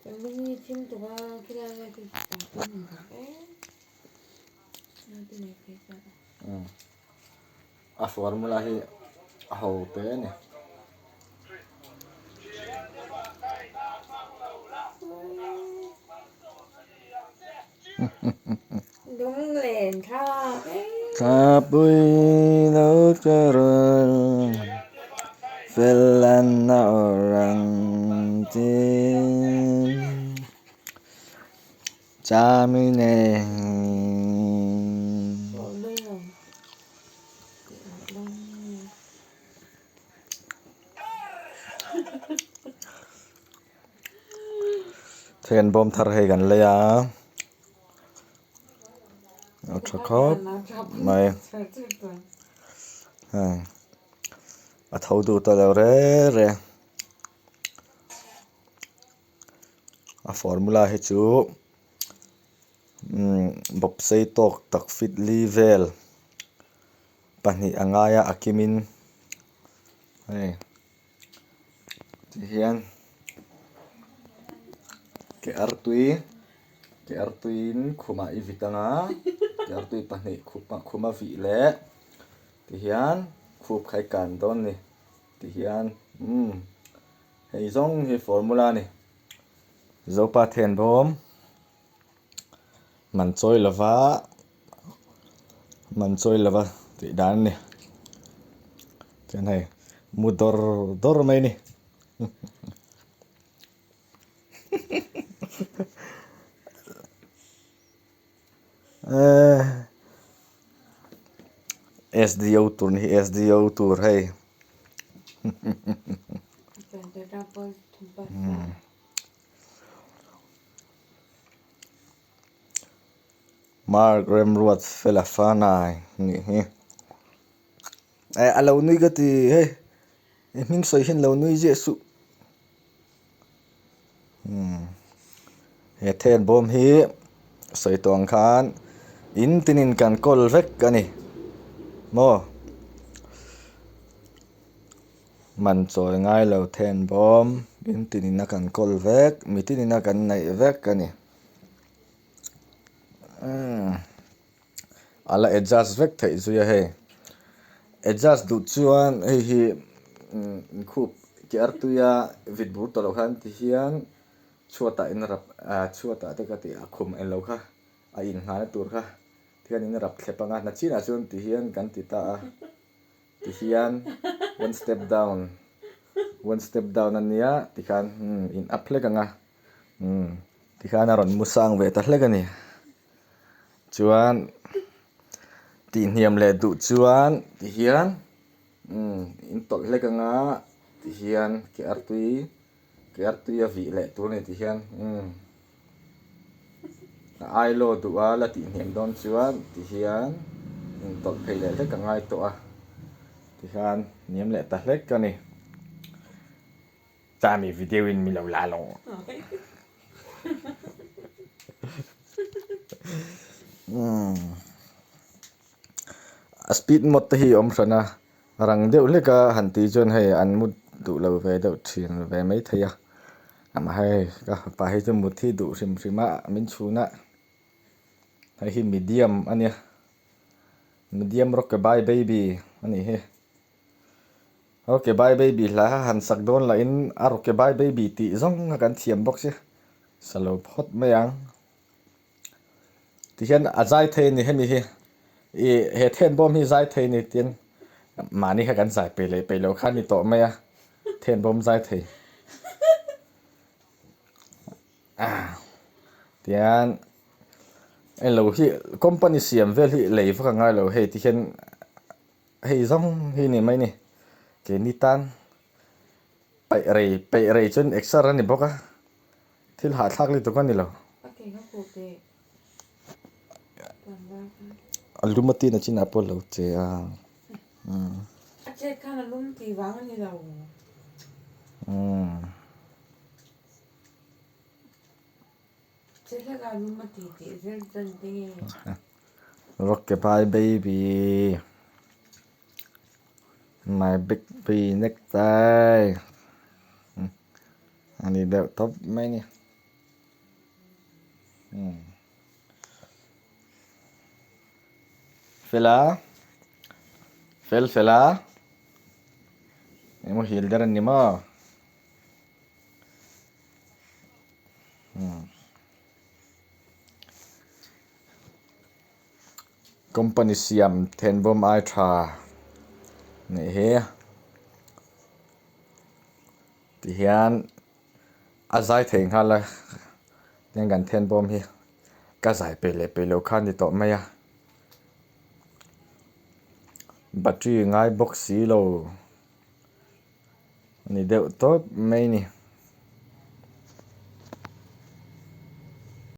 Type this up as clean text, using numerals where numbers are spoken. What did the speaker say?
A formula hi a ho te a ni. Thapui lo charal fel an a awrang chin chamine. Then bawm thar hei kan lei a a tha khawp mai heng a tho duh ta lo re re a formula hi chu umm bawp sei tawk tak fit li vel pahnih a ngai a a kimin hei. Tihian ke artui ke artuiin khumah i vit anga ke artui pahnih khuma vih leh tihian khup kha i kan dawn a ni tihian umm hei zawng hi formula a ni Zopa Thenbawm man chawi lova man chawi lova tih dan a ni chuan hei mu dawr dawr mai a ni SDO tur ni hi SDO tur hei. Mark Remruat fela fanai nih hi eh a lo nui ka ti hei i hming sawi hian lo nui ziah suh umm he then bawm hi sawi tawh ang khan in tinin kan kawl vek a ni maw. Man chawi ngai lo then bawm in tinin a kan kawl vek mi tinin a kan neih vek a ni umm a la adjust vek theih zui a hei adjust duh chuan hei hi umm inkhup ke artuia vit bur tawh loh khan tihian chhuatah in rap ah chhuatah te ka tih a khum englo kha a innghalna tur kha tihian in rap thlep ang a hna chinah chuan tihian kan ti ta a. Tihian one step down one step down a nia tikhan umm in up hlek ang a umm tikhan a rawn mu sang ve ta hlek a ni chuan tihhniam leh duh chuan tihian umm in tawlh hlek ang a tihian ke artui ke artui a vih leh tur a ni tihian umm. A ailo duh a la tih hniam dawn chuan tihian intawlh phei leh hlek a ngai tawh a tikhan hniam leh ta hlek a ni chami video in mi lo la lo a speed mode te hi a awm hran a rang deuh hlek a han tih chuan hei an mu duh lo ve deuh thin ve maithei a. Amah hei ka fapa hi chu mut hi duh hrim hrim a min chhun a hei hi medium a nia medium rock a bye baby a nih hi rock a bye baby hla kha han sak dawn lah in a rock a bye baby tih zawng a kan thiam bawk sia sa lo phawt mai ang tihian a zai thei a ni hemi hi ih he then bawm hi zai thei a ni tin mahni kha kan zai peih leh peih loh kha a ni tawh mai a. Then bawm zai thei tian englo hi company siam vel hi lei vak a ngai lo hei ti hian hei zawng hi ni mai ni keini tan paih rei paih rei chuan exer a ni bawk a thil hahthlak lutuk a ni lo. A lum a tin a chinah pawh a lo che a. A chet khan a lum tih vang a ni lo. Che hlek a lum a ti tih zel dân te nge. Rock-a-bye baby, my big B necktie. A ni deuh tawp mai a ni. Fela fel fela eng muhil der a ni maw Company siam thenbawm ai tha nih hi tihian a zai thei nghal a tiang kan thenbawm hi ka zai peih leh peih loh kha a ni tawh mai a battery ngai bawk si lo a ni deuh tawp mai a ni.